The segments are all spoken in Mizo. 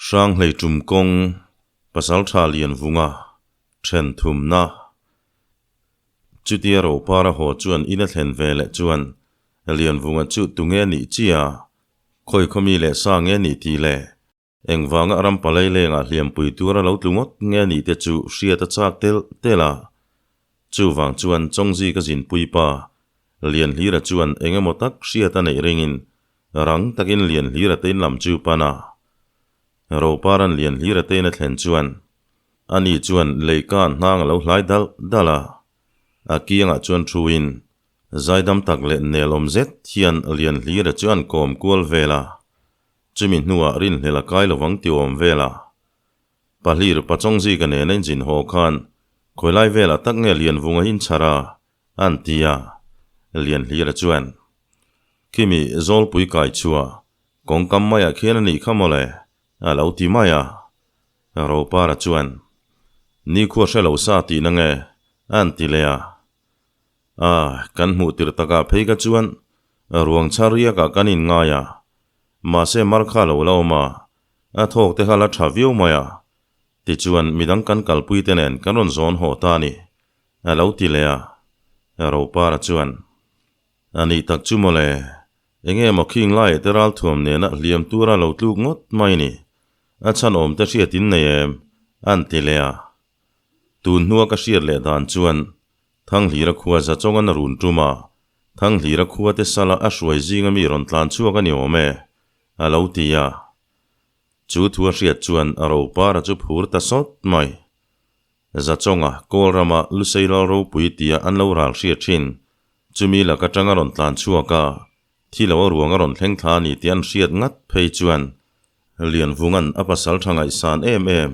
Hranghlei tum kawng Pasaltha Lianvunga then thumna. Chutia Ropara haw chuan in a thlen ve leh chuan Lianvunga chu tunge nih chia, khawi khawmi leh sa nge nih tih leh Engvanga ram palai lengah hliampui tura lo tlu ngawt nge nih te chu hriat a chak telh telh a. Chuvang chuan Chawngzi ka zinpui pa Lianhlira chuan eng emaw tak hriat a neih ringin rang takin Lianhlira te in lam chu pan a. Roparan Lianhlira te in a thlen chuan ani chuan leika hnang a lo hlai dalh dalh a. A kiangah chuan thuin zaidam tak leh nelawm zet hian Lianhlira chu an kawm kual vel a. Chumi hnuah rinhlel a kai lovang ti awm vela. Pahlir Pachawngzika nena inzin haw khan khawilai velah tak nge Lianvunga hi inchhar a? an ti a. Lianhlira chuan, Khimi Zawlpui kai chhuah kawngkam maiah khian a nih kha mawle, a lo ti mai a. Ropara chuan, Nikhua hre lo sa tihna nge? an ti leh a. A, kan hmuh tirh takah phei ka chuan ruang chhar riakah kan inngai a, mahse mar kha lo la awm a, a thawk te kha la tha viau mai a, tichuan midang kan kalpui te nen kan rawn zawn haw ta a ni, a lo ti leh a. Ropara chuan, A nih tak chu mawle, enge maw khing laiah te ralthuam nena hliam tura lo tluk ngawt mai ni, a chhan awm te hriat in nei em? an ti leh a. Tun hnua ka hriat leh dan chuan Thanghlira khua za chawngan a run tum a, Thanghlira khua te sala a hruai zinga mi rawn tlan chhuak a ni awm e, a lo ti a. Chu thu a hriat chuan a ropara chu phur ta sawt mai. Zachawnga Kawl rama Lusei lal ropui tia an lo ral hriat thin, chumi lak atanga rawn tlan chhuak a, thi lo a ruang a rawn thleng thla a ni tih an hriat ngat phei chuan Lianvunga'n a pasal tha ngaihsan em em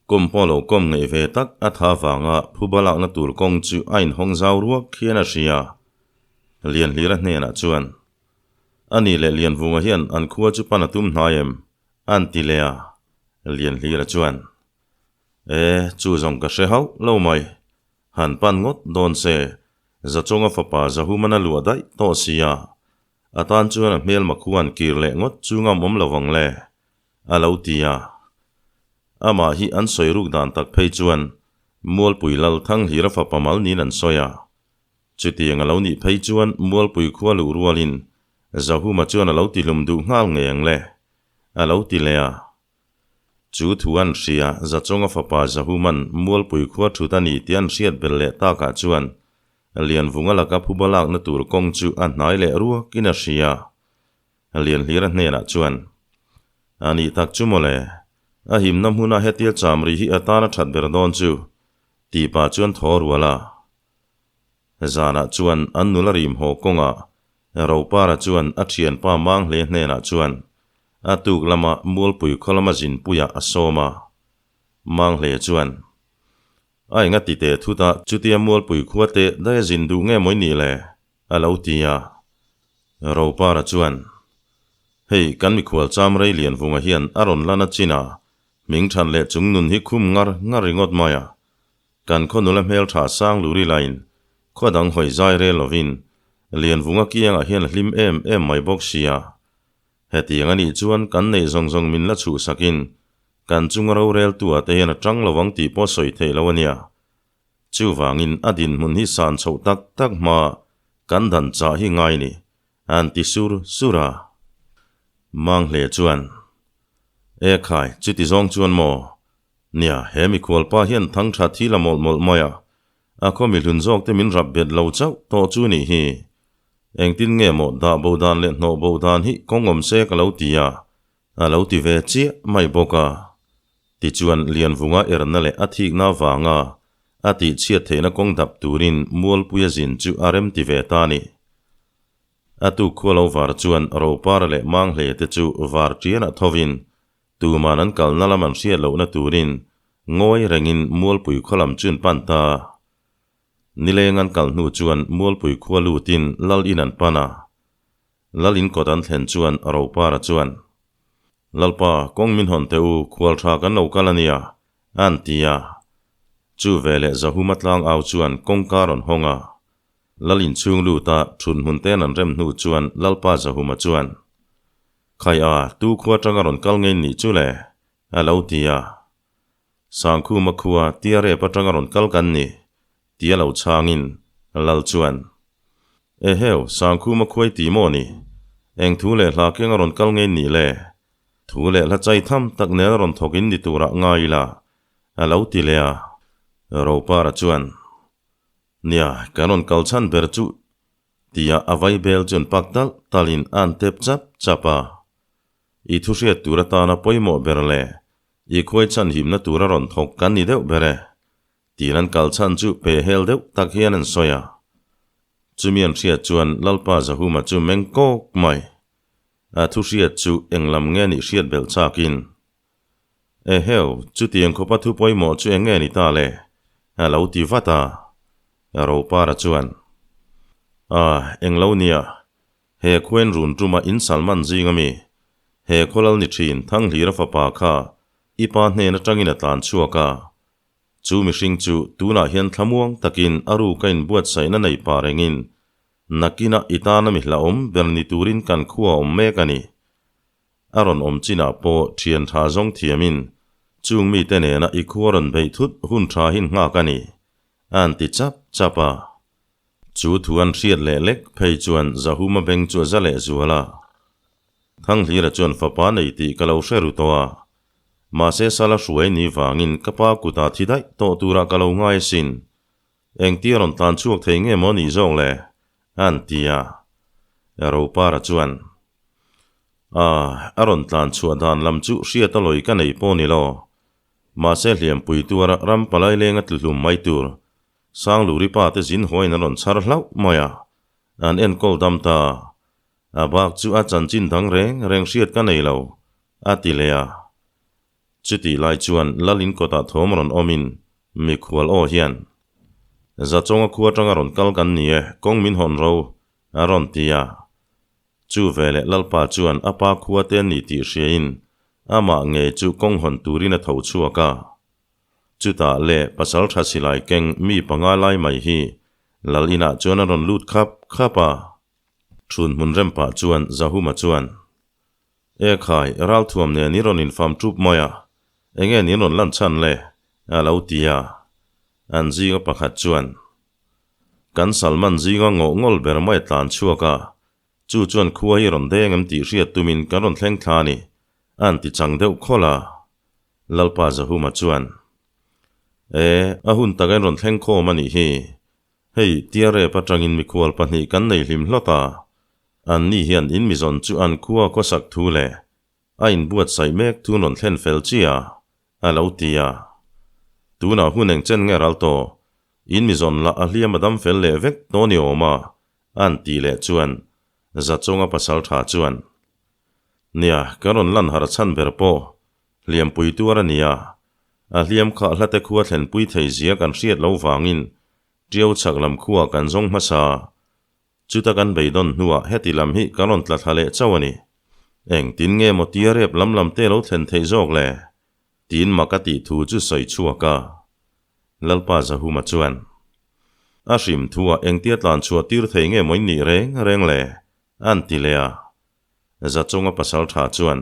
Kawm pawh lo kawm ngeih ve tak a tha vanga phuba lakna tur kawng chu a inhawng zau ruak khian a hria. Lianhlira hnenah chuan, A ni leh Lianvunga hian an khua chu pan a tum hnai em? an ti leh a. Lianhlira chuan, E, chu zawng ka hre hauh lo mai. Han pan ngawt dawn se, Zachawnga fapa Zahumana luah daih tawh sia, a tan chuan a hmelma khuan kir leh ngawt chu ngam awm lo vang le. A lo ti a. Amah hi an sawi ruk dan tak phei chuan Mualpui Lal Thanghlira fapa mal niin an sawi a. Chutiang a lo nih phei chuan Mualpui khua luh rualin Zahuma chuan a lo tihlum duh nghal ngei ang le, a lo ti leh a. Chu thu an hria Zachawnga fapa Zahuman Mualpui khua thut a ni tih an hriat belh leh takah chuan Lianvunga laka phuba lakna tur kawng chu a hnai leh ruakin a hria. Lianhlira hnenah chuan, A nih tak chu mawle, a himna hmuna hetia cham ri hi a tan a that ber dawn chu, tih pah chuan thaw rual a. Zanah chuan an nula rim haw kawngah Ropara chuan a thianpa Manghle hnenah chuan a tuk lama Mualpui khaw lama zinpuiah a sawm a. Manghle chuan, A enga ti teh thut a, chutia Mualpui khua teh daia zin duh nge mawi nih le? A lo ti a. Ropara chuan, Hei, kan mikhual cham rei Lianvunga hian a rawn lan a chin a, hming than leh chung nun hi khum ngar ngar ringawt mai a. Kan khaw nula hmeltha sang luri lain khaw dang hawi zai rel lovin Lianvunga kiangah hian a hlim em em mai bawk sia. Hetiang a nih chuan kan neih zawng zawng min la chhuhsakin kan chunga roreltu-ah te hian a tang lo ang tih pawh sawi theih lo a nia. Chuvangin a dinhmun hi san chhoh tak tak hma kan dan chah hi ngai ni, an ti sur sur a. Manghle chuan, E khai, chuti zawng chuan maw? Nia, he mikhualpa hian thang tha thi la mawlh mawlh mai a, a khaw mihlun zawk te min rap bet lo chauh tawh chu nih hi. Engtin nge maw dah bo dan leh hnawh bo dan hi kawng awm se ka lo ti a, A lo ti ve chiah mai bawk a. Tichuan Lianvunga erna leh a thikna avanga a tihchhiat theihna kawng dap turin Mualpuia zin chu a rem ti ve ta a ni. A tuk khua lo var chuan Ropara leh Manghle te chu var ṭianah thovin tuman an kalna lam an hriat lohna turin ngawi rengin Mualpui khaw lam chu an pan ta. Nileng an kal hnu chuan Mualpui khua lutin Lal in an pan a. Lal in kawt an thlen chuan Ropara chuan, Lalpa, kawng min hawn teh u, khual tha kan lo kal a nia, a an ti a. Chu veleh Zahuma tlang au chuan kawngka rawn hawng a. Lal in chhung luta thut hmun ten an rem hnu chuan Lalpa Zahuma chuan, Khai a, tu khua tanga rawn kal ngei nih chu le? A lo ti a. Sangkhuma khua tia rep atanga rawn kal kan ni, tia lo chhangin Lal chuan, Eheu, Sangkhuma khuai ti maw ni? Eng thu leh hla keng a rawn kal ngei nih le? Thu leh hla chai tham tak nen a rawn thawk in ni turah ngai ila, a lo ti leh a. Ropara chuan, Nia, kan rawn kal chhan ber chu, tia a vaibel chuan pak talh talhin a'n tep chap chap a. I thu hriat tur atana pawimawh ber leh i khuai chhan himna tura rawn thawk kan ni deuh ber e, tiin an kal chhan chu pe hel deuh tak hian an sawi a. Chumi an hriat chuan Lalpa Zahuma chu meng kawk mai. A thu hriat chu eng lam nge nih hriat belh chakin, Eheu, chutiang khawpa thu pawimawh chu eng nge ni ta le? a lo ti vat a. Ropara chuan, A, eng lo nia, He khuain run tuma in Salman zing ami, he khawlal ni thin Thanghlira fapa kha i pa hnen atangin a tlan chhuak a. Chu mihring chu tunah hian thlamuang takin a ruk a inbuatsaihna nei pah rengin nakinah i tana mi hlauhawm ber ni turin kan khua a awm mek a ni. A rawn awm chinah pawh thian tha zawng thiamin chung mite nena i khua rawn beih thut hun tha hin nghak a ni, a han ti chap chap a. Chu thu an hriat leh lek phei chuan Zahuma beng chu a za leh zual a. Thanghlira chuan fapa nei tih ka lo hre ru tawh a. Mahse sala hruai ni vangin ka pa kutah thi daih tawh turah ka lo ngai asin. Engtia rawn tlan chhuak thei nge maw nih zawk le? a an ti a. Ropara chuan, A, a rawn tlan chhuah dan lam chu hriat a lawi ka nei pawh ni lo. Mahse hliampui tuara ram palai lenga tlu hlum mai tur Sangluri pa te zin hawiin an rawn chhar hlauh mai a, an enkawl dam ta. A bak chu a chanchin dang reng reng hriat ka nei lo, a ti leh a. Chutih lai chuan Lal in kawtah thawm rawn awmin mikhual aw hian, Zachawnga khua atanga rawn kal kan ni e, kawng min hawn ro, a rawn ti a. Chu veleh Lalpa chuan a pa khua te an ni tih hriain amah ngei chu kawng hawn turin a tho chhuak a. Chutah le pasal tha silai keng mi panga lai mai hi Lal inah chuan a rawn lut khap khap a. Thun hmun rem pah chuan Zahuma chuan, E khai, ralthuam nen i rawn infam tup mai a, enge nin rawn lan chhan le? a lo ti a. An zinga pakhat chuan, Kan Salman zinga ngawh ngawl ber mai a tlan chhuak a, chu chuan khua hi rawn deng em tih hriat tumin kan rawn thleng thla a ni, a han ti chang deuh khawlh a. Lalpa Zahuma chuan, E, a hun tak en rawn thleng khawm a nih hi. Hei, Tiarep atangin mikhual pahnih kan nei hlim hlawt a. An ni hian in mizawn chu an khua khawsak thu leh a inbuatsaih mek thu rawn thlen fel chi a, a lo ti a. Tunah hun eng chen nge ral tawh, in mizawn lah a hliam a dam fel leh vek tawh ni awm a, a'n tih leh chuan Zachawnga pasal tha chuan, Nia, ka rawn lan harh chhan ber pawh Hliampui tuar a ni a, a hliam kha hlate khua thlenpui thei zia kan hriat lo vangin Tiau chhak lam khua kan zawng hmasa. Chuta kan beidawn hnuah heti lam hi kan rawn tla thla leh chauh a ni. Engtin nge maw tia rep lam lam te lo thlen theih zawk le? Tiin mak a tih thu chu sawi chhuak a. Lalpa Zahuma chuan, A hrim thuah engtia tlan chhuah tir thei nge maw in nih reng reng le? A'n ti leh a. Zachunga pasal tha chuan,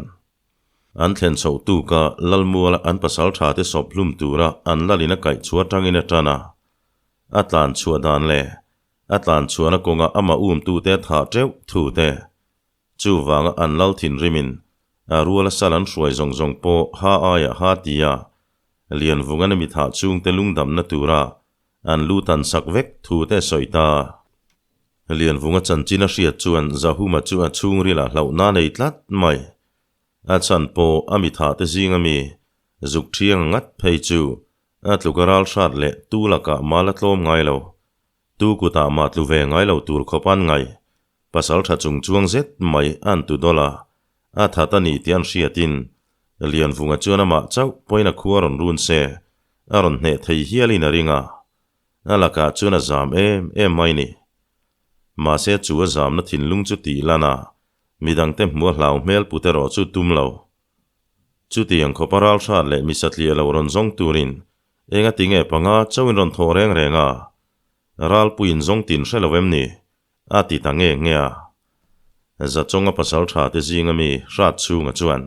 An thlen chhoh tuka Lalmuala an pasal tha te sawp hlum tura an lalin a kaih chhuah atangin a tan a. A tlan chhuah dan leh a tlan chhuahna kawnga amah umtute a thah teuh thu te. Chuvanga an lal thinrimin a ruala sal an hruai zawng zawng pawh ha aiah ha tia Lianvungan a mi thah chungte lungdamna tura an lu tan sak vek thu te sawi ta. Lianvunga chanchin a hriat chuan Zahuma chu a chhungrilah hlauhna nei tlat mai. A chhan pawh a mi thah te zinga mi zuk thiang ngat phei chu a tluk a ral hrat leh tu lakah mal a tlawm ngai lo. Tu kutah mah tlu ve ngai lo tur khawp an ngai. Pasal tha chung chuang zet mai an tu dawlh a, a that a ni tih an hriatin Lianvunga chuan amah chauh pawhin a khua rawn run se, a rawn hneh thei hialin a ring a. A lakah chuan a zam em em mai ni. Mahse chu a zamna thinlung chu tih lan a, midangte hmuh a hlau hmel put erawh chu tum lo. Chutiang khawpa ral hrat leh mi satliah lo rawn zawng turin enga tinge panga chauhin rawn thawh reng reng a, ralpuiin zawng tin hre lo em ni? A ti ta nge nge a. Zachawnga pasal tha te zinga mi hrat chhunga chuan.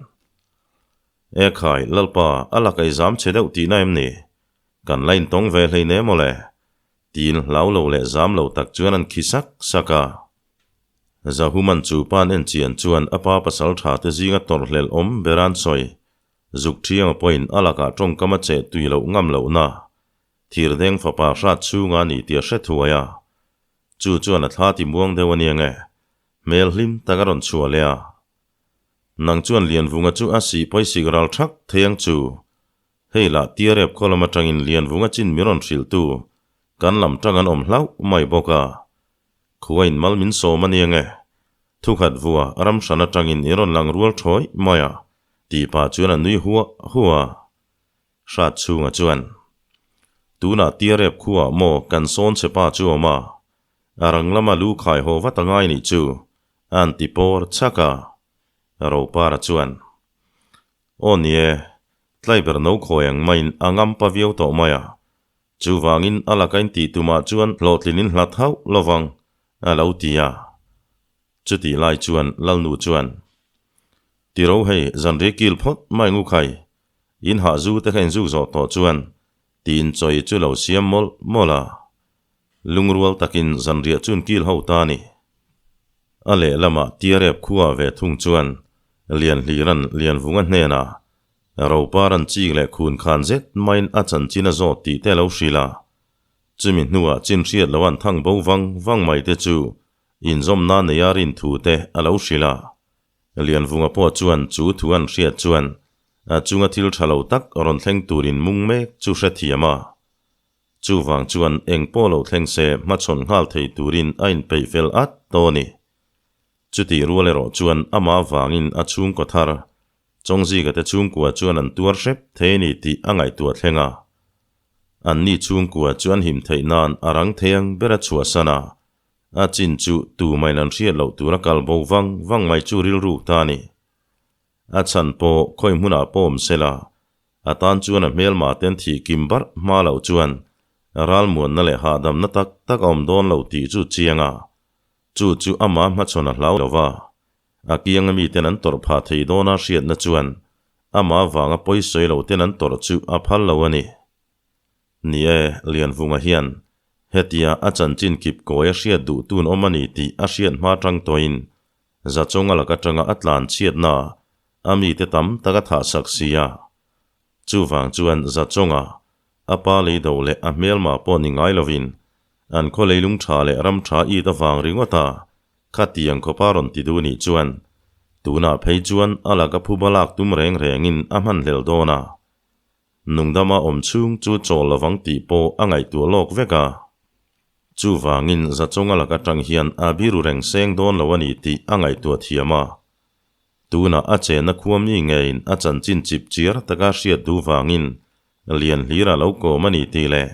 E khai, Lalpa, a laka i zam chhe deuh tihna em ni? Kan la intawng ve hlei ne mawle. Tiin hlau lo leh zam lo tak chuan an khi sak sak a. Zahuman chu pan en chian chuan a pa pasal tha te zinga tawrhhlelh awm ber an sawi. Zuk thianga pawhin a lakah tawngkam a cheh tui loh ngam lohna thirdeng fapa hrat chhunga a ni tih a hre thuai a. Chu chuan a thla ti muang deuh a nia nge, hmel hlim tak a rawn chhuah leh a. Nang chuan Lianvunga chu a sih pawisik ral thak thei ang chu. Hei lah Tiarep khaw lam atangin Lianvunga chin mi rawn hrilhtu kan lam tang an awm hlauh mai bawk a. Khuain mal min sawm a nia nge. Thukhat vua ram hran atangin i rawn lang rual thawi mai a, tih pah chuan a nui huah huah a. Hrat chhunga chuan, Tunah Tiarep khuaah maw kan sawn che pa chu awm a, a rang lama lu khai haw vat a ngai nih chu, a'n ti pawr chhak a. Ropara chuan, Aw ni e, tlaiber no khawi ang maiin a ngam pa viau tawh mai a, chuvangin a laka in tih tumah chuan hlawhtlin in hlat hauh lovang, a lo ti a. Chutih lai chuan Lalnu chuan, Tiro hei, zanri kil phawt mai ngu khai, In hah zu te kha in zuk zawh tawh chuan tiin chawi chu lo siam mawlh mawlh a. Lungrual takin zanriah chu an kil ho ta a ni. A lehlamah Tiarep khuaah ve thung chuan Lianhliran Lianvunga hnenah Ropar an chik leh khun khan zet maiin a chanchin a zawt tih te a lo hrilh a. Chumi hnuah chin hriat loh an thang bo vang vang mai te chu inzawmna neia rin thu te a lo hrilh a. Lianvunga pawh chuan chu thu an hriat chuan a chunga thil tha lo tak rawn thleng turin mung mek chu hrethiam a. Chuvang chuan eng pawh lo thleng se hmachhawn nghal thei turin a inpeih fel at tawh a ni. Chutih rual erawh chuan amah vangin a chhungkaw thar, Chawngzika te chhungkua chuan an tuar hrep thei a ni tih a ngaihtuah thleng a. Anni chhungkua chu an him theih nan a rang thei ang ber a chhuahsan a, a chin chu tumain an hriat loh tura kal bo vang vang mai chu rilruk ta a ni. A chhan pawh khawi hmunah pawh awm sela, a tan chuan a hmelma ten thih kim barh hma loh chuan ralmuanna leh hahdamna tak tak a awm dawn lo tih chu chiang a, chu chu ama hmachhawn a hlau lo va, a kianga miten an tawrh phah thei dawna hriatna chuan ama vanga pawisawi lo ten an tawrh chu a phal lo a ni. Ni e, Lianvunga hian hetia a chanchin kip kawi a hriat duh tun awm a ni tih a hriat hma tang tawhin Zachawnga lak atanga a tlan chhiatna a mite tam tak a thah sak si a. Chuvang chuan Zachawnga, a pa lei do leh a hmelma pawh ni ngai lovin an khaw leilung tha leh ram tha it avang ringawt a khatiang khawpa rawn ti duh nih chuan tunah phei chuan a laka phuba lak tum reng rengin a hmanhlel dawn a. Nungdama awm chhung chu chawl lovang tih pawh a ngaihtuah lawk vek a. Chuvangin Zachawnga lak atang hian a biru reng seng dawn lo a ni tih a ngaihtuah thiam a. Tunah a chenna khua mi ngeiin a chanchin chip chiar taka hriat duh vangin lian hlir a lo kawm a ni tih leh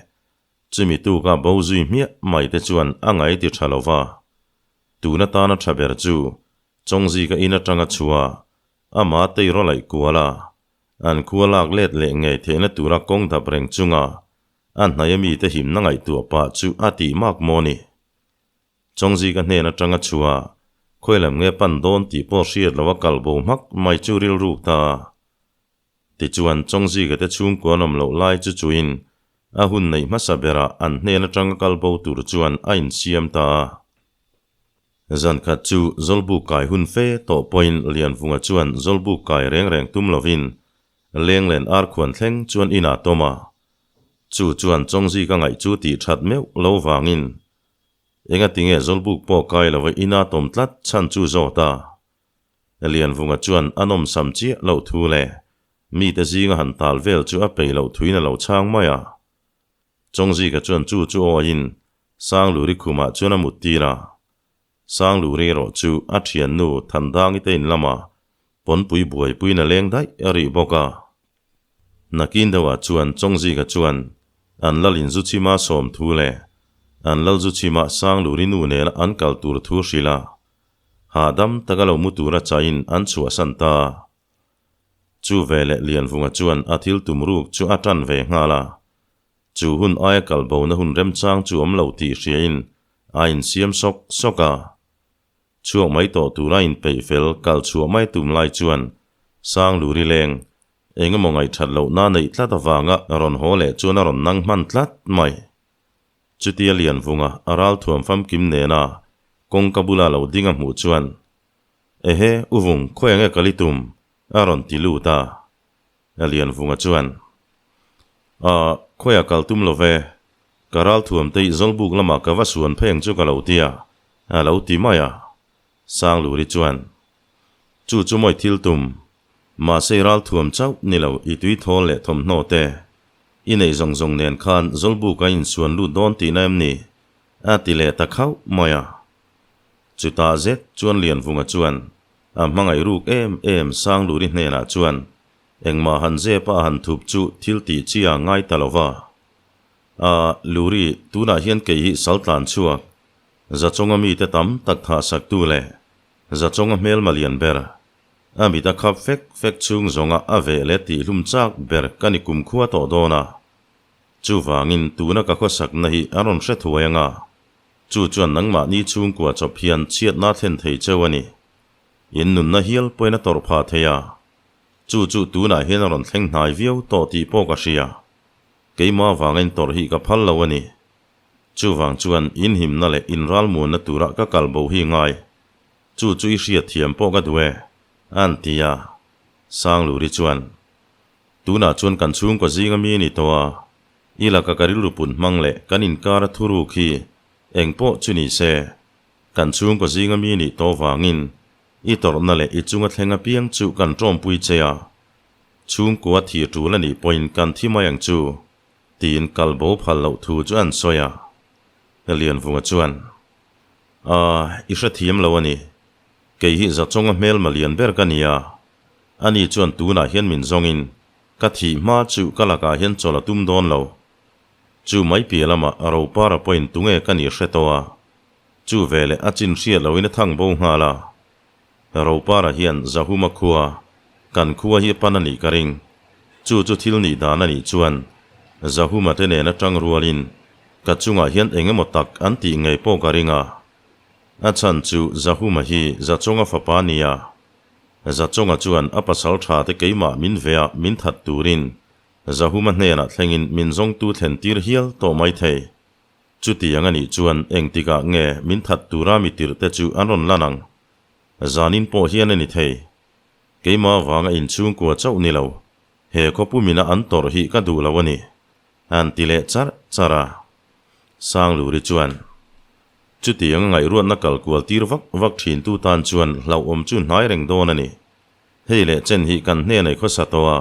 chumi tuka bo zui hmiah mai te chuan a ngai ti tha lo va. Tun atana tha ber chu Chawngzika in atanga chhuah ama tei rawlaih kual a, An khua lak let leh ngei theihna tura kawng dap reng chunga a hnaia mite himna ngaihtuah pah chu a tih mak maw ni? Chawngzika hnen atanga chhuah khawi lam nge pan dawn tih pawh hriat loh a kal bo hmak mai chu rilruk ta. Tichuan Chawngzika te chhungkua an awm loh lai chu chuin a hun neih hmasa berah an hnen atanga kal bo tur chuan a insiam ta a. Zan khat chu Zawlbuk kai hun fe tawh pawhin Lianvunga chuan Zawlbuk kai reng reng tum lovin Lenglen arkhuan thleng chuan inah tawm a. Chu chuan Chawngzi ka ngaih chu tih that meuh lo vangin engatinge Zawlbuk pawh kai lova ina tawm tlat chhan chu zawt a. Lianvunga chuan a nawmsam chiah loh thu leh mite zinga han tal vel chu a peih loh thuin a lo chhang mai a. Chawngzika chuan chu chu awiin Sangluri khumah chuan a mut tir a. Sangluri erawh chu a thiannu Thandangi te in lamah pawnpui buaipuiin a leng daih a rih bawk a. Nakin deuhah chuan Chawngzika chuan an lal in Zuchhima sawm thu leh an lal Zuchhima Sangluri nu nena an kal tur thu hrilh a. Hahdam taka lo mu tura chahin an chhuahsan ta a. Chu veleh Lianvunga chuan a thil tum ruk chu a tan ve nghal a. Chu hun aia kal bona hun remchang chu awm lo tih hriain a insiam sawk sawk a. Chhuak mai tawh tura inpeih fel kal chhuah mai tum lai chuan Sangluri leng. Engemaw ngaihthat lohna neih tlat avanga rawn haw leh chuan a rawn nang hman tlat mai. Chutia Lianvunga a ralthuam famkim nena kawngka bula lo ding a hmuh chuan, Ehe, U Vung, khawi ange kal i tum? a rawn ti lut a. Lianvunga chuan, Aah, khawiah kal tum lo ve, ka ralthuam te i Zawlbuk lamah ka va suan phei ang chu ka lo ti a, a lo ti mai a. Sangluri chuan, Chu chu mawi thil tum, mahse i ralthuam chauh ni lo i tui thawl leh thawmhnaw te i neih zawng zawng nen khan Zawlbuk a insuan lut dawn tihna em ni? a ti leh ta khauh mai a. Chutah zet chuan Lianvunga chuan a hmangaih ruk em em Sangluri hnenah chuan engmah han zep a han thup chu thil tih chi a ngai ta lo va. A, Luri, tunah hian kei hi sal tlan chhuak, Zachawnga mite tam tak thah saktu leh Zachawnga hmelma lian ber, a mit a khap fek fek chhung zawnga a veh leh tihhlum chak ber ka ni kumkhua tawh dawn a. Chuvangin tuna ka khawsakna hi a rawn hre thuai anga, chu chuan nangmahni chhungkua chawp hian chhiatna thlen thei cheu a ni. In nunna hial pawhin a tawrh phah thei a, chu chu tunah hian a rawn thleng hnai viau tawh tih pawh ka hria. Keimah vanga in tawrh hi ka phal lo a ni. Chuvang chuan in himna leh in ralmuanna tura ka kal bo hi ngai. Chu chu i hriat thiam pawh ka duh e, a an ti a. Sangluri chuan, Tunah chuan kan chhungkaw zinga mi a ni tawh a, i laka ka rilru put hmang leh kan inkara thuruk hi eng pawh chu ni se, kan chhungkaw zinga mi a nih tawh vangin i tawrhna leh i chunga thleng apiang chu kan tawmpui che a. Chhungkua thih tul a nih pawhin kan thi mai ang chu. Tiin kal bo phal loh thu chu an sawi a. Lianvunga chuan, Aaa, i hrethiam lo a ni. Kei hi Zachawnga hmelma lian ber ka ni a. Ani chuan tunah hian min zawngin ka thih hma chu ka lakah hian chawlh a tum dawn lo. Chu mai piah lamah a ropara pawhin tunge ka nih hre tawh a. Chu veleh a chin hriat lohin a thang bo nghal a. Ropara hian Zahuma khua, kan khua hi a pan a nih ka ring. Chu chu thil nih dan a nih chuan Zahuma te nen atang rualin ka chungah hian eng emaw tak an tih ngei pawh ka ring a. A chhan chu Zahuma hi Zachawnga fapa a ni a. Zachawnga chuan a pasal tha te keimah min ve a min that turin Zahuma hnenah thlengin min zawngtu thlen tir hial tawh mai thei. Chutiang a nih chuan engtikah nge min that tura mi tirh te chu an rawn lan ang? Zanin pawh hian a ni thei. Keimah vanga inchhungkua chauh ni lo, he khawpumina an tawrh hi ka duh lo a ni, an ti leh charh charh a. Sangluri chuan, Chutiang a ngaihruatna kal kual tir vak vak thintu tan chuan hlauhawm chu hnai reng dawn a ni. Hei leh chen hi kan hnenah i khawsa tawh a,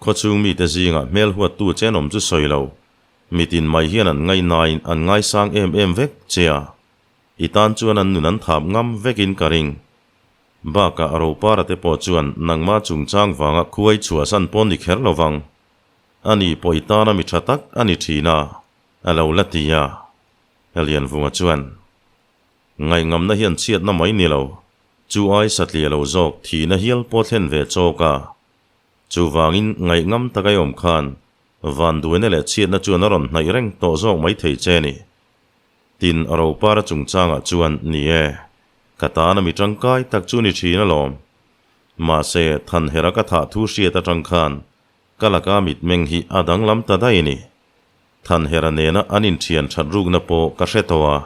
khawchhung mite zingah hmel huattu chen awm chu sawi lo, Mitin mai hian an ngaihnain an ngaisang em em vek che a, i tan chuan an nun an thap ngam vekin ka ring. Bakah a ropara te pawh chuan nangmah chungchang vanga khuai chhuahsan pawn ni kher lo vang. Ani pawh i tana mi tha tak a ni thin a, a lo la ti a. Lianvunga chuan, Ngaingamna hian chhiatna mai ni lo, chu ai satliah lo zawk thihna hial pawh thlen ve chawk a. Chuvangin ngaihngam taka i awm khan Vanduaina leh chhiatna chuan a rawn hnaih reng tawh zawk mai thei che ni. Tin, a ropara chungchangah chuan, Ni e, ka tana mi tangkai tak chu ni thin alawm. Mahse, Thanhera ka thah thu hriat atang khan ka laka mitmeng hi a danglam ta daih a ni. Thanhera nena an inthian that rukna pawh ka hre tawh a.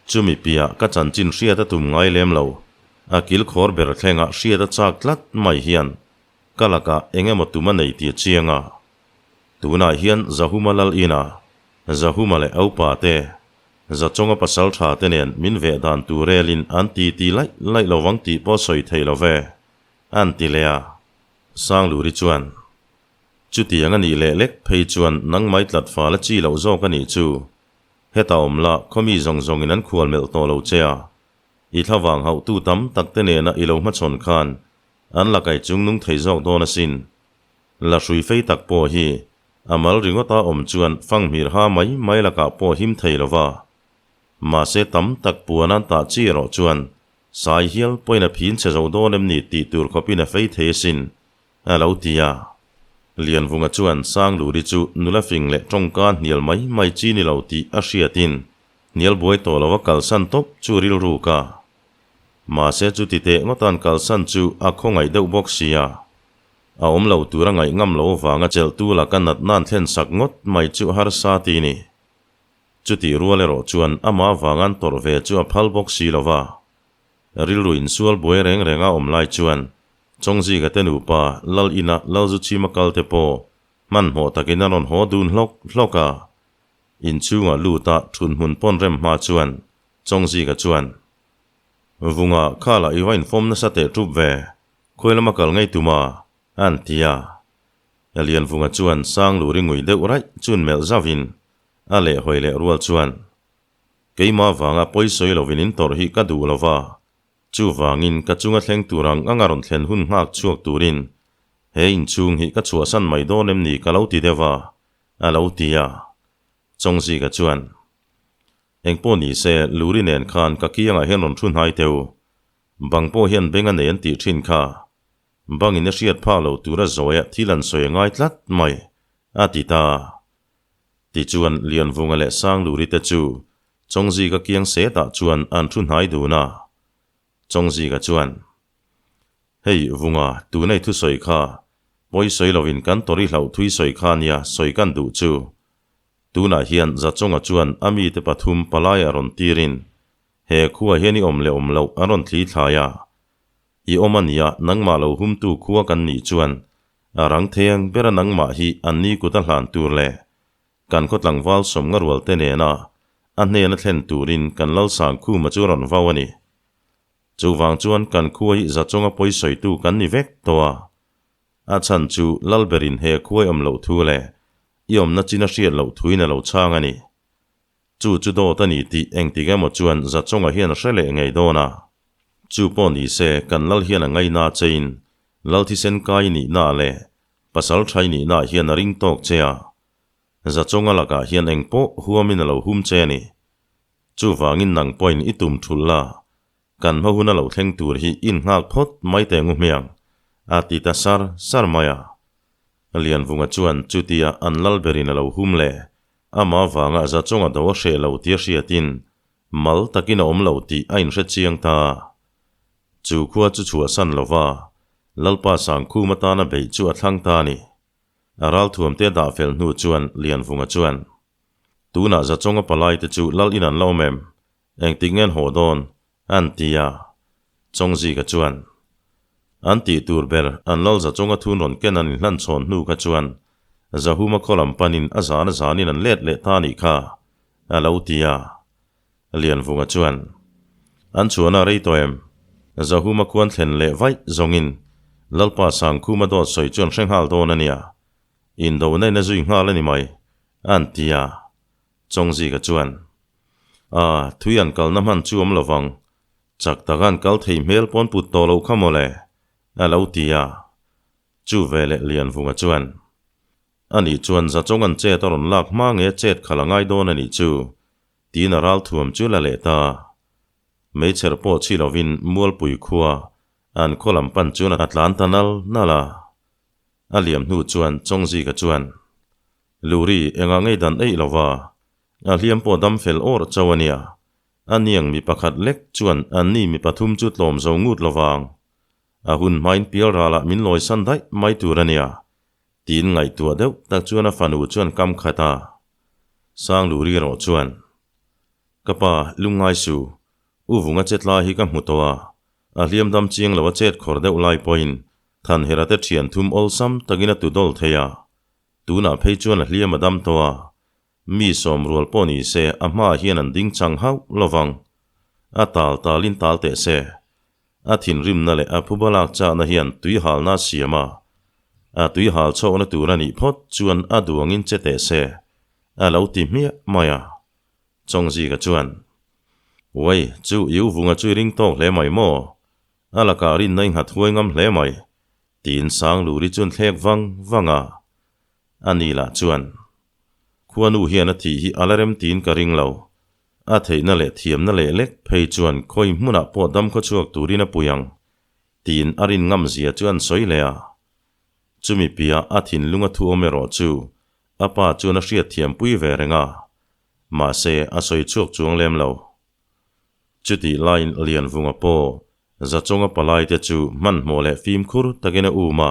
Chumi piah ka chanchin hriat a tum ngai lem lo. A kilkhawr ber thlengah hriat a chak tlat mai hian Ka lakah eng emaw tum a nei tih a chiang a. Tunah hian Zahuma lal ina Zahuma leh Aupa te, Zachawnga pasal tha te nen min veh dan tur relin an ti ti laih laih lo vang tih pawh sawi thei lo ve, an ti leh a. Sangluri chuan, Chutiang a nih leh lek phei chuan nangmai tlat fal a chi loh zawk a nih chu. Heta awm la, khawmi zawng zawngin an khual melh tawh lo che a. I thlavang hauhtu tam tak te nena i lo hmachhawn khan An la kai chung nung thei zawk dawn asin. La hrui fei tak pawh hi a mal ringawta awm chuan fanghmir ha mai mai lakah pawh him thei lo va. Mahse tam tak puan an tah chi erawh chuan sai hial pawhin a phin chhe zo dawn em ni tih tur khawpin a fei thei asin, a lo ti a. Lianvunga chuan Sangluri chu nula fing leh tawngka hnial mai mai chi ni lo tih a hriatin hnial buai tawh lo a kalsan tawp chu rilru ka Mahse chuti teh ngawtan kalsan chu a khawngaih deuh bawk si a. A awm lo tur a ngaih ngam lo vanga chelhtu laka natna an thlen sak ngawt mai chu harsa ti ni. Chutih rual erawh chuan amah vanga an tawrh ve chu a phal bawk si lo va. Rilru insual buai reng reng a awm lai chuan Chawngzika te nupa Lal ina Lalzuchhima kal te pawh hmanhmawh takin an rawn haw dun hlawk hlawk a. Inchhunga luta thunhmun pawn rem hma chuan Chawngzika chuan, Vunga khala i va infawm nasa teh ṭup ve, khawi lama kal ngei tum a? an ti a. Lianvunga chuan Sangluri ngui deuh raih chun melh zauhin a lehhawi leh rual chuan, Keimah vanga pawi sawi lovin in tawrh hi ka duh lo va, chuvangin ka chunga thleng tur ang anga rawn thlen hun nghak chhuak turin he inchhung hi ka chhuahsan mai dawn em ni ka lo ti deuh a, a lo ti a. Chawngzika chuan, Engpawh ni se, Luri nen khan ka kiangah hian rawn thu hnai teu. Bang pawh hian beng a nei an tih thin kha. Bangin a hriat phak lo tura zawia thil an sawi a ngai tlat mai, a ti ta. Tichuan, Lianvunga leh Sangluri te chu Chawngzika kiang setah chuan an thu hnai dun a. Chawngzika chuan, Hei, Vunga, tuna i thusawi kha, pawi sawi lovin kan tawri hlauh thui sawi kha nia sawi kan duh chu. Tunah hian Zachawnga chuan a mite pathum palai a rawn tirin, he khuaah hian i awm leh awm loh an rawn thli thlai a. I awm a nia, nangmah lo humtu khua kan nih chuan a rang thei ang bera nangmah hi an ni kut a hlan tur leh kan khaw tlangval sawmnga rual te nena a hnena thlen turin kan Lalsangkhuma chu a rawn vau a ni. Chuvang chuan kan khua hi Zachawnga pawi sawitu kan ni vek tawh a. A chhan chu Lalberin he khuai awm loh thu leh i awmna chin a hriat loh thuin a lo chhang a ni. Chu chu dawt a ni tih engtik emaw chuan Zachawnga hian a hre leh ngei dawn a. Chu pawh ni se kan Lal hian a ngaina chein Lal thisen kai nihna leh pasal thai nihna hian a ring tawk che a. Zachawnga lakah hian eng pawh huamin a lo hum che a ni. Chuvangin nang pawhin i tum thulh la, kan hma hun a lo thleng tur hi in nghak phawt mai teh ngu hmiang, a ti ta sar sar mai a. Lianvunga chuan chutia an lal berin a lo hum leh, amah vanga Zachawnga do a hreh lo tia hriatin mal takin a awm lo tih a inhre chiang ta. Chu khua chu chhuahsan lova Lalpa Sangkhum atana beih chu a thlang ta a ni. A ralthuamte a dah fel hnu chuan Lianvunga chuan, Tunah Zachawnga palaite chu lal in an la awm em? Engtik nge an haw dawn? An ti a. Chawngzika chuan, An tih tur ber an lal Zachawnga thun rawn ken an inhlan chhawn hnu kha chuan Zahuma khaw lam panin a zan a zanin an let leh ta anih kha, a lo ti a. Lianvunga chuan, An chhuahna a rei tawh em? Zahuma khuan thlen leh vaih zawngin Lalpa Sangkhuma dawt sawi chu an hre nghal dawn a nia. Indona in a zui nghal a ni mai, an ti a. Chawngzika chuan, A, thui an kalna hman chu awm lovang, chak taka an kal thei hmel pawn put tawh loh kha mawle, a lo ti a. Chu veleh Lianvunga chuan, Ani chuan Zachawng an chet a rawn lak hma nge chet khalh a ngai dawn a nih chu, tiin a ral thuam chu la leh ta. Meichher pawh chhi lovin Mualpui khua an khaw lam pan chuan a tlan ta nal nal a. A liam hnu chuan Chawngzika chuan, Luri, engah ngei dan eih lova, a hliam pawh dam fel awr chauh a nia. A niang mi pakhat lek chuan anni mi pathum chu tlawm zo ngut lovang. A hun hmain pial ralah min lawisan daih mai tur a nia. Tiin ngaihtuah deuh tak chuan a fanu chuan kam khat a, Sangluri erawh chuan, Ka pa, lungngai su, U Vunga che tlai hi ka hmu tawh a, a hliam dam chiang lo a chet khawr deuh lai pawhin Thanhera te thian thum awlsam takin a tu dawl thei a, tunah phei chuan a hliam a dam tawh a, mi sawm rual pawh ni se a hmaah hian an ding chang hauh lovang. A tal talin tal teh se. A thinrimna leh a phuba lak chakna hian tuihalna a siam a, a tuihal chhawkna tur a nih phawt chuan a duangin che teh se, a lo ti hmiah mai a. Chawngzika chuan, Uai, chu i uvunga chu i ring tawk hle mai maw? A lakah rinna i nghat huai ngam hle mai, tiin Sangluri chuan thlek vang vang a. Ani lah chuan, Khuanu hian a thih hi a la rem tiin ka ring lo. A theihna leh thiamna leh lek phei chuan khawi hmunah pawh dam khaw chhuak turin a pui ang, tiin a rin ngam zia chu an sawi leh a. Chumi piah a thinlung a thu awm erawh chu a pa chuan a hriat thiam pui ve reng a, mahse a sawi chhuak chuang lem lo. Chutih laiin Lianvunga pawh Zachawnga palaite chu hmanhmawh leh fimkhur takin a um a.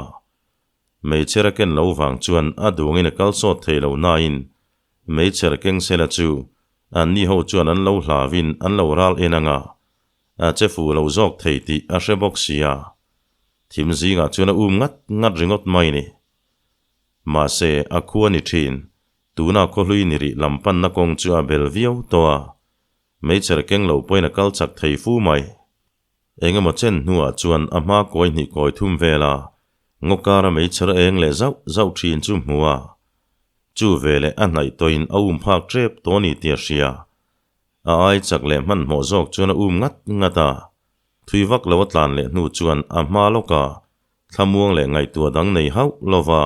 Meichher a ken lo vang chuan a duangin a kal sawt thei lo nain meichher keng sela chu anni ho chuan an lo hlauin an lo ral en anga a che fuh lo zawk thei tih a hre bawk sia. Thim zingah chuan a um ngat ngat ringawt mai ni. Mahse, a khua ni thin, tuna khawhlui ni rih lam panna kawng chu a bel viau tawh a, meichher keng lo pawhin a kal chak thei fu mai. Eng emaw chen hnuah chuan a hma kawi hnih kawi thum vela ngaw kara meichher eng leh zauh zauh thin chu hmu a, chu veleh a hnaih tawhin a um phak tep tawh a ni tih a hria. A ai chak leh hmanhmawh zawk chuan a um ngat ngat a, thui vak lo a tlan leh hnu chuan a hma lawka thlamuang leh ngaihtuah dang nei hauh lova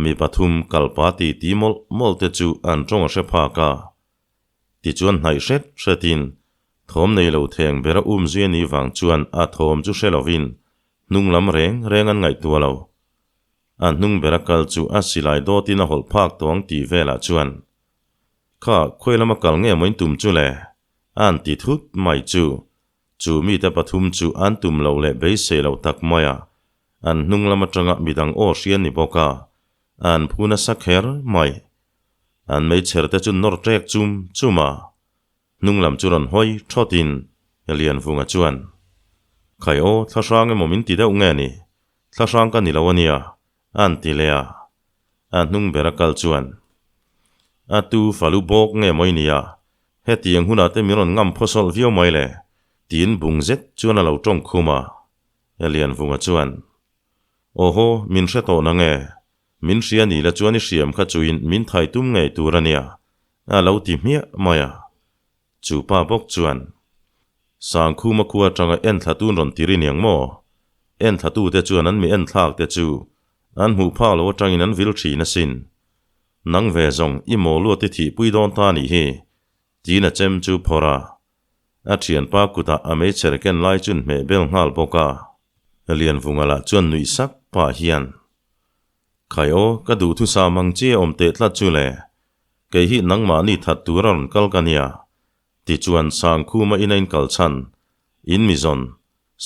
mi pathum kalpa ti ti mawlh mawlh te chu an tawng a hre phak a. Tichuan hnaih hret hretin thawm nei lo theng bera um zui a nih vang chuan a thawm chu hre lovin hnung lam reng reng an ngaihtuah lo. A hnung bera kal chu a silai dawtin a hawlh phak tawh ang tih velah chuan Kha khawi lama kal nge maw in tum chu le? A'n ti thut mai chu. Chu mite pathum chu an tum lo leh beisei lo tak mai a, an hnung lam atanga midang aw hria ni bawk a, an phu nasa kher mai. An meichher te chu nawr ṭek chum chum a, hnung lam chu rawn hawi thawtin Lianvunga chuan, Khai aw, thlahrang emaw min ti deuh nge ni? Thlahrang ka ni lo a nia, a'n ti leh a. A hnung ber a kal chuan, A tu falu bawk nge maw i nia? Hetiang hunah te min rawn ngam phawsawlh viau mai le, tiin bung zet chuan a lo tawng khum a. Lianvunga chuan, Awhaw, min hre tawh na nge? Min hria ni la chuan i hriam kha chuin min thai tum ngei tur a nia, a lo ti hmiah mai a. Chu pa bawk chuan, Sangkhuma khua atanga enthlatun rawn ti ri niang maw? Enthlatute chuan an mi enthlak te chu an hmuh phak lo atangin an vil thin asin. Nang ve zawng i maw luat i thihpui dawn ta nih hi, tiin a chem chu phawrh a. A thianpa kutah a meichher ken lai chun hmeh bel nghal bawk a. Lianvunga lah chuan nuih sak pah hian, Khai aw, ka duhthusam ang chi a awm teh tlat chu le. Kei hi nangmahni that tur a rawn kal ka nia. Tichuan Sangkhuma ina in kal chhan, in mizawn,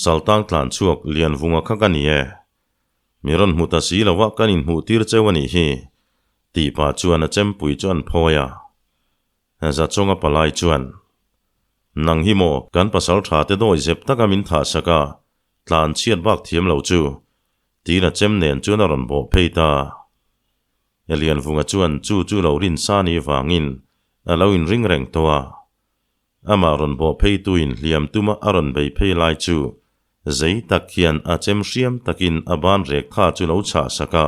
Saltang tlan chhuak Lianvunga kha ka ni e. Mi rawn hmu ta si lova kan inhmuh tir cheu a nih hi, tih pah chuan a chempui chu an phawi a. Zachawnga palai chuan, Nang hi maw kan pasal tha te dawi zep taka min thah sak a, tlan chhiat bak thiam lo chu, tiin a chem nen chuan a rawn bawh phei ta. Lianvunga chuan chu chu lo rin sa ni vangin a lo inring reng tawh a. Amah rawn bawh phei tuin hliam tuma a rawn bei phei lai chu zei tak hian a chem hriam takin a ban rek tha chu lo chhah sak a.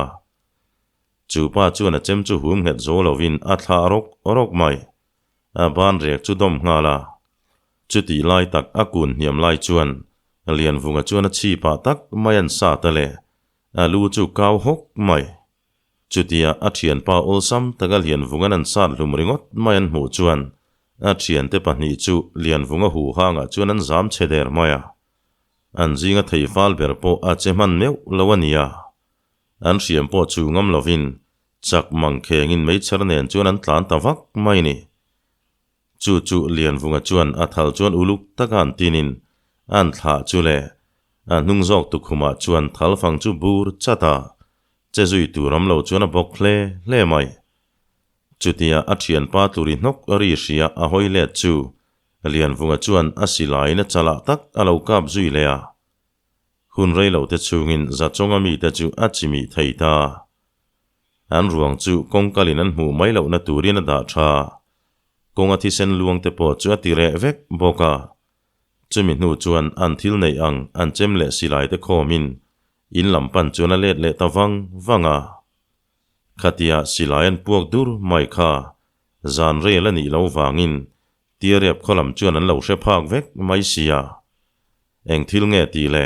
Chu pa chuan a chem chu hum nghet zo lovin a thlah rawk rawk mai. A ban rek chu dawm nghal a. Chutih lai tak a kun hniam lai chuan Lianvunga chuan a chhi pah tak mai an sat a le. A lu chu kau hawk mai. Chutia a thianpa awlsam taka Lianvunga'n an sat hlum ringawt mai an hmuh chuan a thiante pahnih chu Lianvunga huhangah chuan an zam chhe der mai a. An zinga thei fal ber pawh a che hman meuh lo a nia. An hriam pawh chu ngam lovin chak mang khengin meichher nen chuan an tlan ta vak mai ni. Chu chu Lianvunga chuan a thal chuan uluk taka an tinin an thlah chu le a hnung zawk tukhumah chuan thal fang chu bur chat a, che zui tur awm lo chuan a bawk hle hle mai. Chutia a thianpa tluri hnawk ri hria a hawi let chu Lianvunga chuan a silaiin a chalah tak a lo kap zui leh a. Hun rei lo te chhungin Zachawnga mite chu a chimih thei ta. An ruang chu kawngkalin an hmuh mai lohna turin a dah tha. Kawnga thisen luang te pawh chu a ti reh vek bawk a. Chumi hnu chuan an thil neih ang an chem leh silai te khawmin in lam pan chuan a let leh ta vang vang a. Khatia silai an puak dur mai kha zan rel a nih lo vangin Tiarep khaw lam chuan an lo hre phak vek mai sia. Eng thil nge tih le?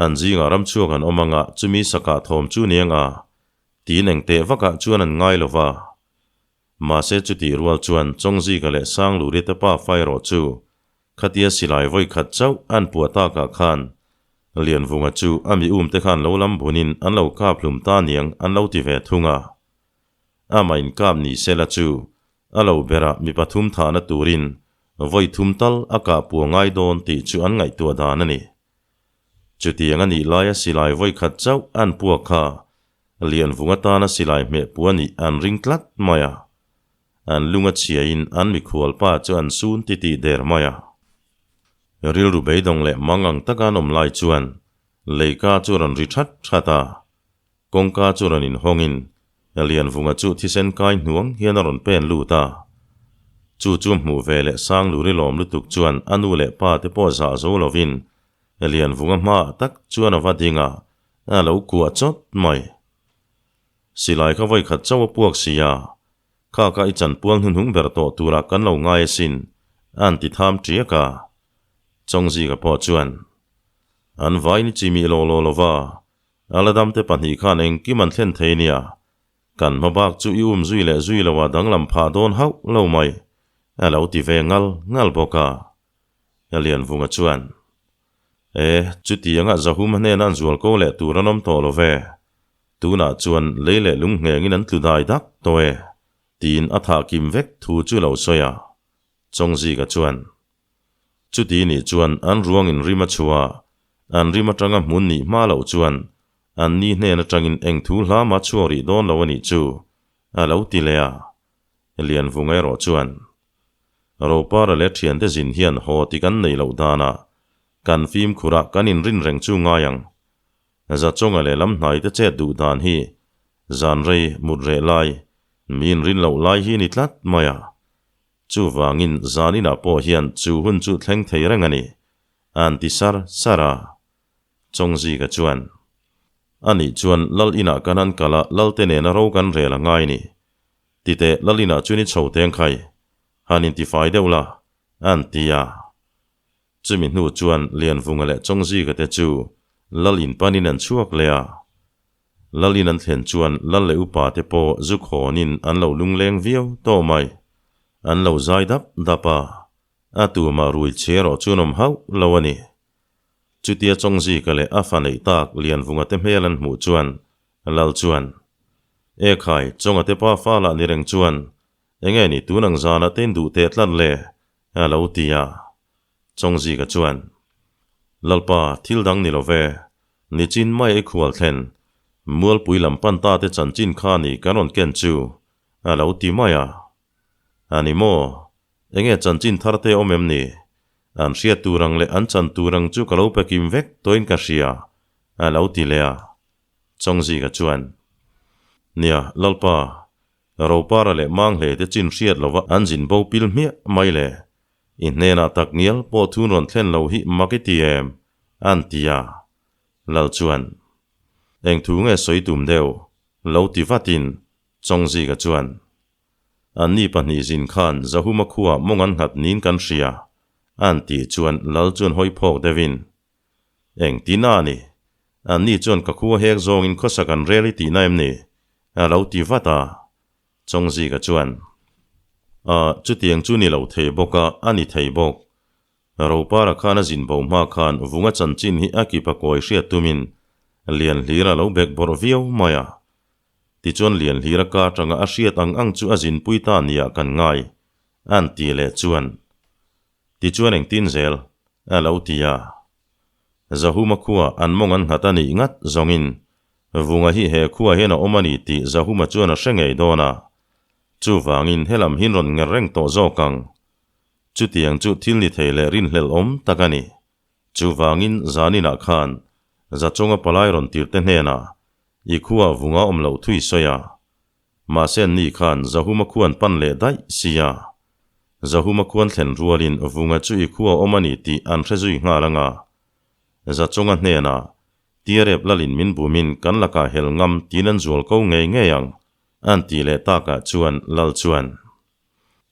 An zingah ramchhuak an awm anga chumi sakah thawm chu ni anga tiin eng teh vakah chuan an ngai lo va. Mahse chutih rual chuan Chawngzika leh Sangluri te pa fa erawh chu khatia silai vawi khat chauh an puah takah khan Lianvunga chu a mi um te khan lo lam bunin an lo kap hlum ta niang an lo ti ve thung a. Amah inkap ni sela chu a lo berah mi pathum thahna turin vawi thum tal a kah puah ngai dawn tih chu an ngaihtuah dan a ni. Chutiang a nih laia silai vawi khat chauh an puak kha. Lianvunga tana silai hmeh pu a nih an ring tlat mai a. An lung a chhiain an mikhual pa chu an sun titih der mai a. Rilru beidawng leh mang ang taka an awm lai chuan leika chu rawn ri that that a. Kawngka chu rawn inhawngin Lianvunga chu thisen kai hnuang hian a rawn pen lut a. Chu chu hmuh ve leh Sangluri lawm lutuk chuan a nu leh pa te pawh zah zo lovin Lianvunga hmaah tak chuan a va ding a, a lo kuah chawt mai. Silai kha vawi khat chauh a puak si a, kha kha i chanpual hnuhnung ber tawh turah kan lo ngai asin, an ti tham ṭiak a. Chawngzika pawh chuan, An vain i chimih law law lo va, a la damte pahnih khan engkim an thlen thei nia, kan hma bak chu i um zui leh zui lo a danglam phah dawn hauh lo mai, a lo ti ve ngal ngal bawk a. Lianvunga chuan, E, chuti anga Zahum hnena an zual ko leh tur an awm tawh lo ve. Tunah chuan lei leh lung nghengin an tlu dai dak tawh e, tiin a thah kim vek thu chu lo sawi a. Chawngzika chuan, Chuti nih chuan an ruangin rim a chhuah a, an rim atanga hmun nih hma loh chuan an ni hnen atangin eng thu hla mah chhuak rih dawn lo a nih chu, a lo ti leh a. Lianvunga erawh chuan, Ropara leh thiante zin hian haw ti kan neih loh danah kan fimkhur a kan inrin reng chu ngai ang. Zachawnga leh lam hnaite chet duh dan hi zan rei mut reh lai, mi inrin loh lai hi ni tlat mai a. Chuvangin zan inah pawh hian chu hun chu thleng thei reng a ni, an ti sar sar a. Chawngzika chuan, Anih chuan lal inah kan han kal a, lalte nena ro kan rel a ngai ni. Titeh Lalina chuan i chho teng khai, han intifai deuh la, an ti a. Chumi hnu chuan Lianvunga leh Chawngzika te chu Lalin panin an chhuak leh a. Lalin an thlen chuan Lal leh upa te pawh zu khawnin an lo lungleng viau tawh mai. An lo zai dap dap a, a tumah rui chhe erawh chuan awm hauh lo a ni. Chutia Chawngzika leh a fa neih tak Lianvunga te hmel an hmuh chuan Lal chuan, E khai, Chawnga te pa fa lah ni reng chuan, enge ni tun ang zanah te in duh teh tlat le? a lo ti a. Chawngzika chuan, Lalpa, thil dang ni lo ve, nichin mai i khual thlen, Mualpui lam pan ta te chanchin kha ni kan rawn ken chu, a lo ti mai a. A ni maw? Enge chanchin thar te awm em ni? An hriat tur ang leh an chan tur ang chu ka lo pe kim vek tawhin ka hria, a lo ti leh a. Chawngzika chuan, Nia, Lalpa, Ropara leh Manghlei te chin hriat lova an zin bo pil hmiah mai le. I hnenah tak ngial pawh thun rawn thlen lo hi mak i ti em? an ti a. Lal chuan, Eng thu nge sawi tum deuh? lo ti vatin Chawngzika chuan, Anni pahnih zin khan Zahuma khuaa mawng an nghat niin kan hria, an tih chuan Lal chuan hawi phawk deuhin, Engtin a ni? Anni chuan ka khua hek zawngin khawsak an rel i tihna em ni? A lo ti vat a. Chawngzika chuan, A, chutiang chu ni lo thei bawk a, a ni thei bawk. Ropara khan a zin bo hma khan vunga chanchin hi a kipa kawi hriat tumin Lianhlira a lo bek bawrh viau mai a. Tichuan Lianhlira ka atanga a hriat ang ang chu a zinpui ta nia kan ngai, an ti leh chuan. Tichuan engtin zel? a lo ti a. Zahuma khua an mawng an nghat a nih ngat zawngin Vunga hi he khua hian a awm a ni tih Zahuma chuan a hre ngei dawn a. Chuvangin helam hin rawn nger reng tawh zawk ang. Chutiang chu thil ni thei leh rinhlelh awm tak a ni. Chuvangin zaninah khan Zachawnga palai rawn tirhte hnenah i khua Vunga awm loh thui sawi a. Mahse an ni khan Zahuma khuan pan leh daih si a. Zahuma khuan thlen rualin Vunga chu i khua awm a ni tih an hre zui nghal ang a. Zachawnga hnenah, Tiarep lalin min bumin kan lakah hel ngam tiin an zual ko ngei ngei ang, an tih leh takah chuan Lal chuan,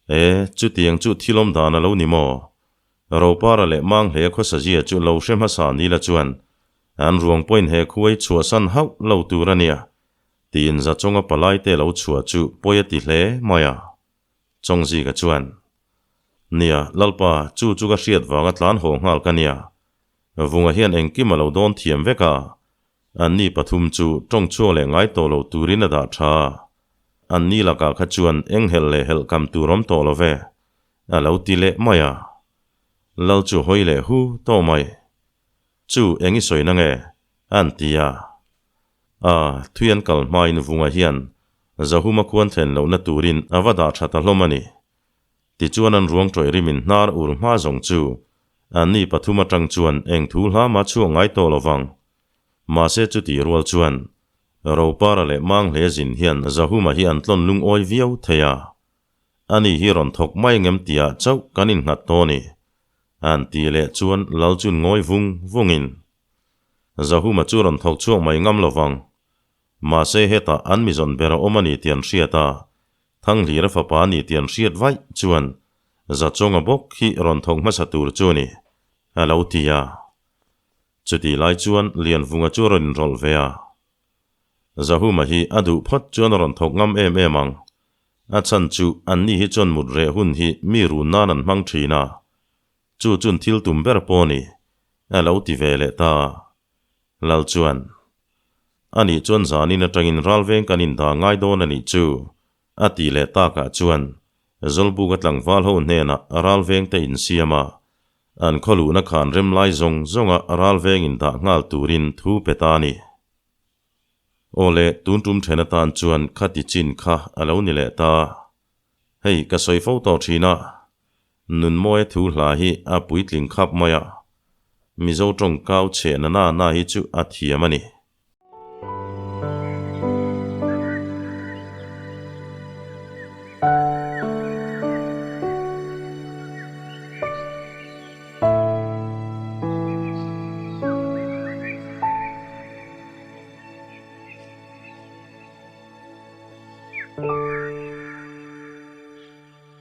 E, chutiang chu thil awm dan a lo ni maw? Ropara leh Manghlea khawsazia chu lo hre hmasa ni la chuan an ruang pawhin he khuai chhuahsan hauh lo tur a nia, tiin Zachawnga palaite lo chhuah chu pawi a ti hle mai a. Chawngzika chuan, Nia, Lalpa, chu chu ka hriat vanga tlan haw nghal ka nia. Vunga hian engkim a lo dawn thiam vek a, anni pathum chu tawng chhuak leh ngai tawh lo turin a dah tha a. Anni lakah kha chuan eng helh leh helh kam tur awm tawh lo ve, a lo ti leh mai a. Lal chu hawi leh hu tawh mai. Chu eng i sawi na nge? an ti a. A, thui an kal hmain Vunga hian Zahuma khuan thlen lohna turin a va dah tha ta hlawm a ni. Tichuan an ruang tawih rimin hnar ur hma zawng chu anni pathum atang chuan eng thu hla mah chhuak ngai tawh lovang. Mahse chutih rual chuan Ropara leh Manghle zin hian Zahuma hi an tlawn lungawi viau thei a. Ani hi rawn thawk mai ngem tihah chauh kan innghat tawh a ni. An ti leh chuan Lal chun ngawi vung vungin Zahuma chu rawn thawk chhuak mai ngam lovang. Mahse hetah an mizawn ber a awm a ni tih an hriat a, Thanghlira fapa a ni tih an hriat vaih chuan Zachawnga bawk hi rawn thawk hmasa tur chu a ni, a lo ti a. Chutih lai chuan Lianvunga chu a rawn inrawlh ve a. Zahuma hi a duh phawt chuan a rawn thawk ngam em em ang. A chhan chu anni hi chuan mut reh hun hi mi run nan an hmang thin a, chu chun thil tum ber pawh a ni, a lo ti ve leh ta. Lal chuan, A nih chuan zanin atangin ralveng kan indah ngai dawn a nih chu, a tih leh takah chuan Zawlbuka tlangval ho hnenah ralveng te insiam a, an khawluhna khan rem lai zawng zawnga ralveng indah nghal turin thu pe ta a ni. Aw le, tun tum then atan chuan khati chin kha a lo ni leh ta. Hei, ka sawi fo tawh thin a, Nunmawia thu hla hi a puitling khap mai a, Mizo tawngkau chhe na na na hi chu a thiam a ni.